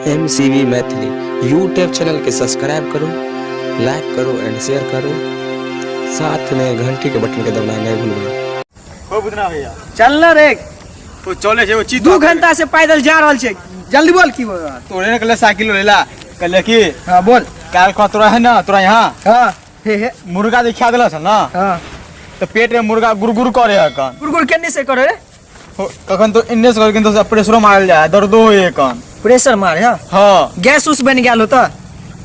M C B Maithili YouTube channel के subscribe करू, like करू एंड शेयर करू। साथ में घंटी के बटन के दबाना नहीं भूलबै। हो बुधना भैया। चल ना रे। तो चले छै ओ चीज। 2 घंटा से पैदल जा रहल छै, जल्दी बोल की बोल। तोरे ने कल साइकिल लेला कल की। हाँ, बोल। काल खा तोरा है ना, तोरा यहाँ हाँ, हे हे। मुर्गा जे खिया देलस ना। हाँ। तो पेट में मुर्गा गुरगुर करे है कन। गुरगुर केने से करे रे? कखन तो इन्ने से करे तो प्रेशरो मारल जाए, दर्दो होए कन। प्रेशर मारे? हाँ। हाँ। गैस उस बन गेल होता।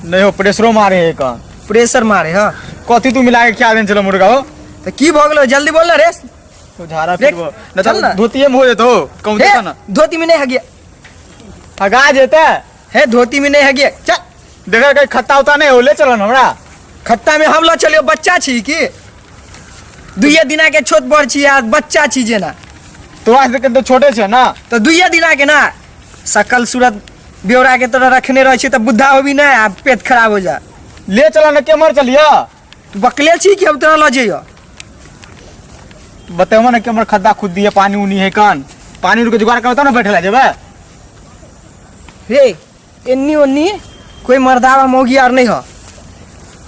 नहीं हो, प्रेशरो मारे है कन। प्रेशर मारे? हाँ। कथी तू मिला के खिया देन चलो मुर्गा हो? तो की भऽ गेलो? जल्दी बोल ना रे। तो झाड़ा देख, फिरबो न। चल ना। धोतिये में हो जेतो कहूं। हे देखा ना। धोती में नहीं हगिया। हगा जेते। हे, धोती में नहीं हगिया, चल। देखा कहीं खत्ता उता नहीं हो, ले चलन हमरा। खत्ता में हम ल चलियो? बच्चा छी की? दुइये दिना के छोट बड़ छी आ बच्चा छी जेना। तोरा से तो छोटे छै ना। तो दुइये दिना के ना सकल सूरत ब्यौरा के तोरा रखने रहे छी तऽ बुद्धा होबी ना आ पेट खराब हो जा। ले चला ना, केमहर चलिया? तू बकले छी कि हम तोरा ल जइयो? बतेबो ना केमहर खद्दा खुद दिए, पानी उनी है कान, पानी उनी के जुगाड़ करता ना, बैठे ला जेबे। रे, एन्नी ओन्नी कोई मर्दावा मौगी आर नहीं हो,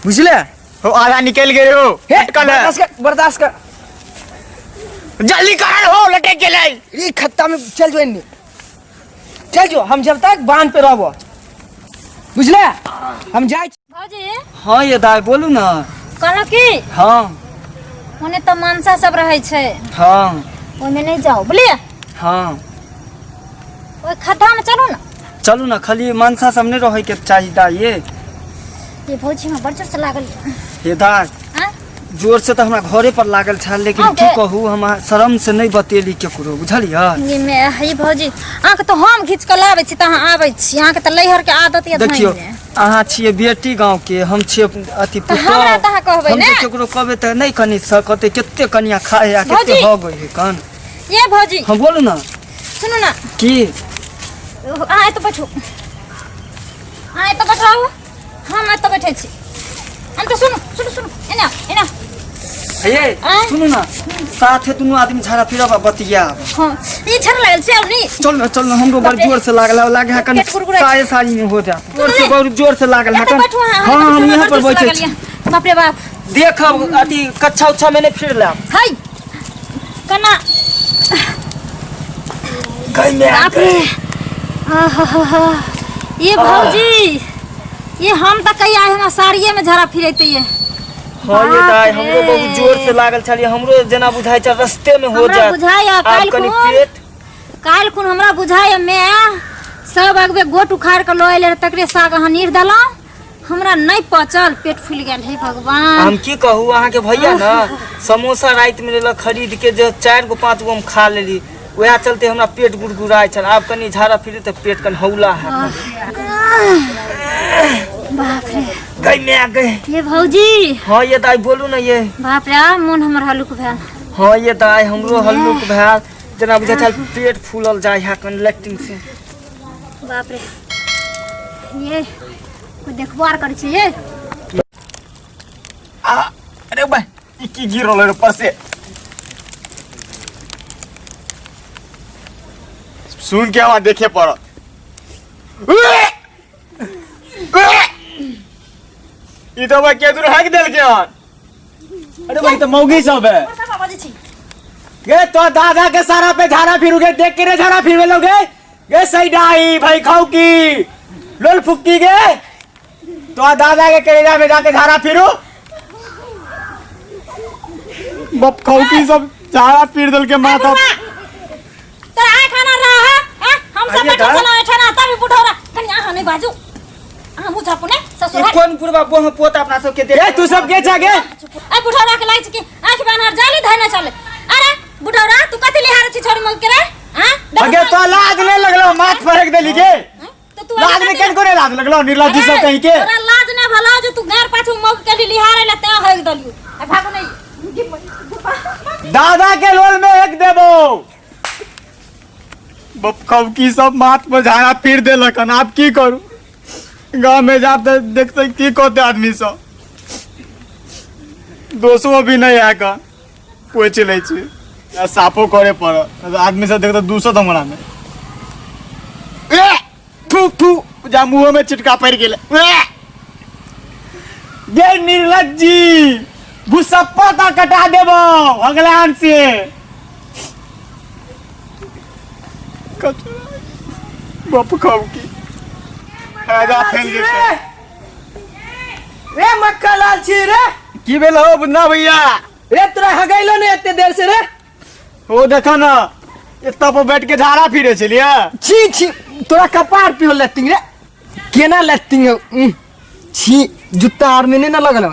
बुझले? हो, आधा निकल गए हो। हे। अटकल है। बर्दाश्त कर, बर्दाश्त कर। जल्दी कर हो, लटक गेलै। ई खत्ता में चल जो, एन्नी चल जो। हम जब तक बांध पे रहबो, बुझले? हम जाए। भौजी। हाँ ये दाय, बोलू ना। कहलहुँ की हाँ। ओने तऽ मनसा सब रहै छै। हाँ। ओहिमे नहि जाउ, बुझलियै? हाँ। ओहि खद्धामे चलू ने। चलू ना, खाली मनसा सब नहीं रहे के चाही दाय ये। ये भौजी, हमरा बड़ जोर से लागल यऽ। हे दाय। आँय? जोर से तऽ हमरा घरे पर लागल छल, लेकिन हाँ, की गे। कहू, हम शर्म से नहीं बतेली केकरो, बुझलियै? ये मे हे भौजी, अहाँके तऽ हम घीच कऽ लाबै छी तऽ अहाँ आबै छी। अहाँके तऽ लैहर के आदत यऽ। देखियौ, धैने। अहाँ छियै बेटी गाँव के, हम छियै अथी तऽ हमरा तऽ अहाँ कहबै हम ने। जे केकरो कहबै तऽ नहि कनी सकतै, कते कनिया खाए आ कते भौजी। हो गई है कन। ये भौजी। हम बोलू ना। सुनू ना। की? अहाँ एतऽ बैठू, अहाँ एतऽ बैठू, आउ, हम एतऽ बैठै छी। हम तऽ सुनू, सुनू, सुनू, एना आउ, एना आउ। हे। आँय? सुनू ना, साथे दुनू आदमी झाड़ा फिरब आ बतियाब। हाँ, ई छड़ लागल छै, आउ नी। चल ना, चल ना, हमरो बड़ बाप रे। जोर से लागल है, लागे है कनी पेट कुरकुराइ छै। साये साड़ी में हो जा, जोर से नहीं। बहुत जोर से लागल है एतऽ कन। बैठू अहाँ। हाँ, हम यहाँ पर बड़ जोर से बैठे लागल छी। यऽ। बाप रे बाप। देखब, अथी कच्छा उच्छा में नहीं फिर लाब। हाय, कना। गई में। बाप रे, आहाहा। ये भौजी, ये हम तऽ कहिया हमरा साड़िए में झड़ा फिरेते ये। हाँ ये बाप दाई, हमरो रे। बहुत जोर से लागल छलिए, हमरो जेना बुझाइ छै रस्ते में हो हमरा जाए। बुझाइ आब काल्हि कनी खुन पेट काल्हि खुन हमरा बुझाइ मैं सब अगबे गोट उखाड़ के लऽ एलै तकरे साग अहाँ नीर देलहुँ, हमरा नहि पचल, पेट फूलि गेल। हे भगवान। हम की कहू अहाँके भैया ना समोसा राति में लेलक खरीद के, जे 4 गो 5 गो हम खा लेली, वएह चलते हमरा पेट गुड़गुड़ाइ छल। आब कनी झाड़ा फिरू तऽ पेट कनी हौला है। बाप रे। गई मैं गई। ये भौजी। हाँ ये दाई, बोलू ना ये। बाप रे, आब मोन हमर हल्लुक भेल। हाँ ये दाई, हमरो हल्लुक भेल, जेना बुझाइ छल पेट फूलल जाइ है कनी लैट्रिन से। बाप रे, ये कोई देखबो आर करै छै ये। आ, अरे भाई, ई की गिर रहल है ऊपर से? सुन के आवाज देखे पड़त। ई तो भाई के दूर हक देल के हन। अरे भाई, तो मौगी सब है। बजै छी। गे तो दादा के सारा पे झाड़ा फिरूगे, देख के रे झाड़ा फिरवे लोगे गे। सही डाई भाई खाऊ की लोल फुक्की गे, तो दादा के कलेजा में जाके झाड़ा फिरू। बप खाऊ की सब झाड़ा फिर दल के माथा। तोरा आँख आना रहा है हैं? हम सब आइए बैठल दा। छलहुँ एहिठाम तभी बुढ़ौरा कनि अहाँ नहि बाजू, अहाँ मुँह झापू ने ससुर। ई कोन बुढ़बा बोह पोत अपना सबके देख? ए, तू सब के जागे? ए बुढ़ौरा के लागै छै कि आँखि बान्हर जाली धैने चले। अरे बुढ़ौरा, तू कथी लिहारे छी छोरी मौग के रे? हाँ? अगे तो लाज नहीं लगलो, माथ फरक देली के? तो तू लाज नहीं केन करे लाज लगलो, निर्लज्जी सब कहीं के। तोरा लाज ना भला जो तू गार पाछू मौग के लिहारे ला ते हग दलियो। आ भागो नहीं। दादा के लोल में एक देबो। बप की सब माथ पर झाड़ा फिर देलक हन, आब की करू? गाँव में जाब तऽ देखते की कहते आदमी सब। दोसो भी नहीं है का पोछि लै छी आ साफो करे पड़त, आदमी सब देखते दूसत हमरा में। ए थू। थू थू जा मुंह में चिटका पड़ गेल। गे निर्लज्जी भूसप्पा ता कटा देबो भगवान से। बाप खाऊ की फायदा फैल जेतै। रे मक्खा लाल छी रे। की भेल हो बुन्ना भैया? रे तोरा हगैलो ने एते देर से रे। ओ देखा ना एतऽ पर बैठ के झाड़ा फिरे छलियै। छी छी तोरा कपार पे लेतिंग रे, केना लेतिंग? छी जूता आर में नहीं ना लगल हो।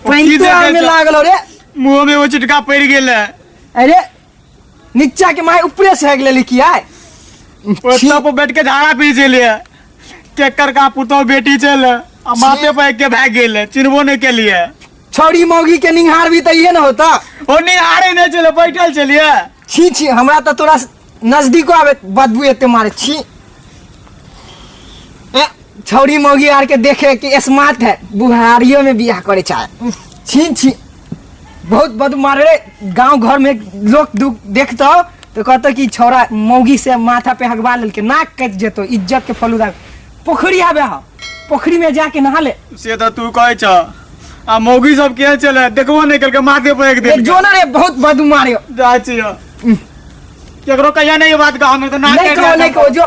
पैंटो आर में लागल हो रे। मुंह में वो चिटका पड़ गेल है। अरे नीचा के माय ऊपरे से हेग लेली की आय। ओतऽ पर बैठ के झाड़ा पी छलियै, केकर का पुतोह बेटी छल आ माथे पर के भाग गेल, चिन्हबो नहीं केलियै। छौड़ी मौगी के निहार भी त इहे न होता। ओ निहारे नहीं छलै, बैठल छलियै। छी छी हमरा त तोरा नजदीको आबे बदबू एते मारे। छी ए, छौड़ी मौगी आर के देखे कि स्मार्ट है, बुहारियो में बियाह करे चाहे। छी छी बहुत बदबू मारे रे। गांव घर में लोग दुख देखतो तो कहतो कि छौड़ा मौगी से माथा पे हगवा लेलके, नाक कटि जेतो, इज्जत के फलूदा। पोखरी आबे हा, पोखरी में जाके नहा ले। से तो तू कहै छ, आ मौगी सब केहन छलै देखबो नहीं केलकै, माथे पर एक ए, दिन जो ना रे बहुत बदबू मारे। जाइ छियै, केकरो कहिया नहीं ई बात कहब, नहीं तो नाक नहीं कटि कहो जायत। नहीं कहो जो।